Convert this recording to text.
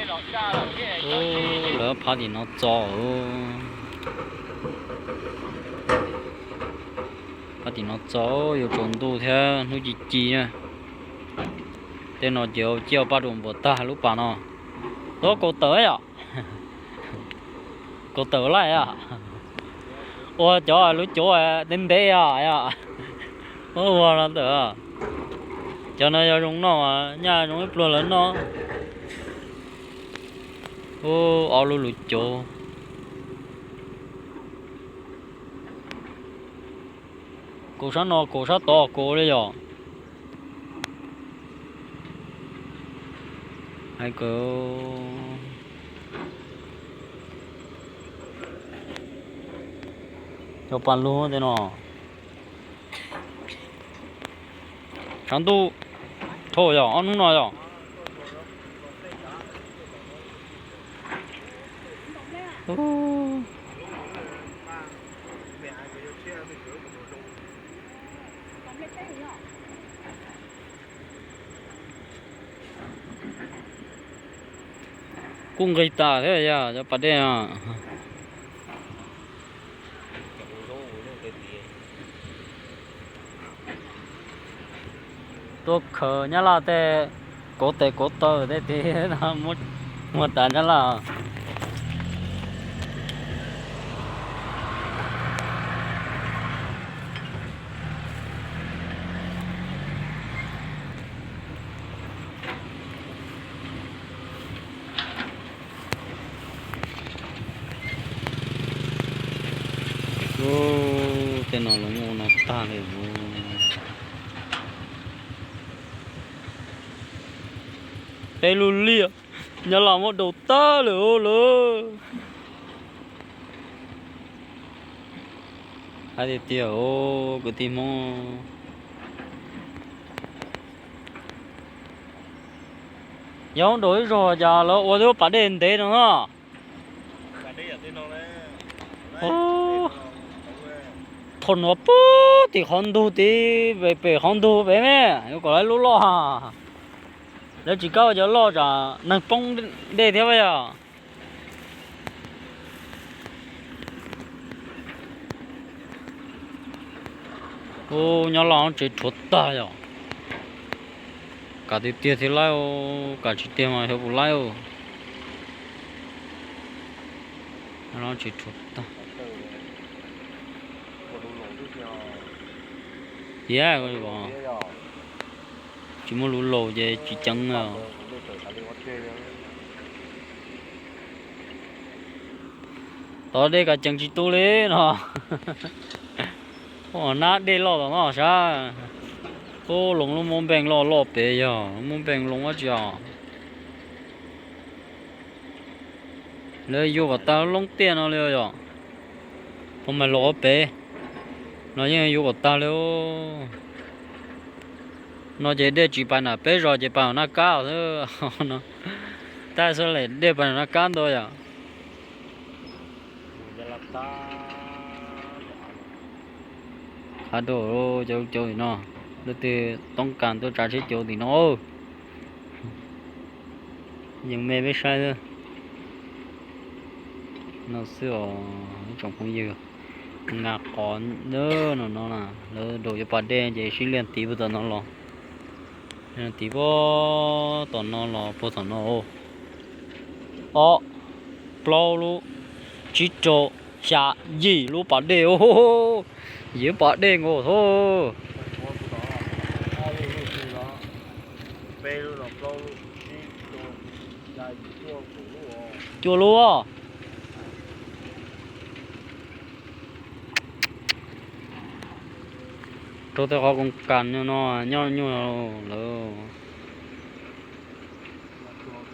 Lawv phab tim no txo, phab tim no txo, yuav tsaus ntuj thiab hnub ci ci na. Tej no ces ciaj paj rau npuas tag lub pas no. Tuab kaus tawm yom. Kaus tawm laij a. Ua cov lub cuv ntev ntev os, ua no ntawm. Cov no yog zoo noj, nyaj zoo ib pluag lawv noj. Ub, ob lub lub cuv. Kaus sab no, kaus sab tod, kaus li yom. Hais kaus cov pas lug tej no. Tshav ntuj dhau yog ob hnub no yog. Kuj nqig tas thiab yog cov pas dej no. Tuaj khaws nyab laj tej kauv tes kauv taw tej tid, muag tas nyab laj. Tej no los muaj ua no tag li. Peb lub liaj, nyab laj muab daus tag lawm lawm. Hais tiag tiag kwv tij Hmoob, yog daus ib zaug cas lawv ua lub pas dej ntev no na. Thaum no puag tim qhov ntug tid, pem qhov ntug pem ne, yuav kom lawv lub loj. Lawv tsis kam ua cov loj tsam neeg poob dej thiab yog. Ub, nyob loj tsev rhuav tag yom. Kam tiag tiag thiaj laib, kam tsis tiag mas xyov puas laib. Nyob loj tsev rhuav tag. Tiag, tsis muaj lub laus ces tsis ceev. Tod dej kav ceev tsis tu li no. Nab dej loj tom no sab. Ub, loo lub mub npeej loj loj pem yog lub mub npeej loo dab tsi os. Lawv yuav kom tag loob tiaj no li yom. Puas mas los pem no yeej yuav kom tag li. No ces dej tsis pais nram peb zos ces pais nram Naj Kab xwb. Tab xwb lawm dej pais nram Naj Kab ntau yom. Qab rau cov cov no, leej twg toob kas tuaj tsav tsheb cauv tim no. Yeej me peb saib xwb. No xwb os ib tsoom phooj ywg, nqa qos no no na, lawv daus cov pas dej ces sib liaj tiv puag tom no los, tiv puag tom no los puag tom no. Ob, plaub lub, tsib rau, xya, yim lub pas dej. Yim lub pas dej nkaus thub. Cuaj lub. Rau tej qhov koos kas no nyob nyuaj lawm.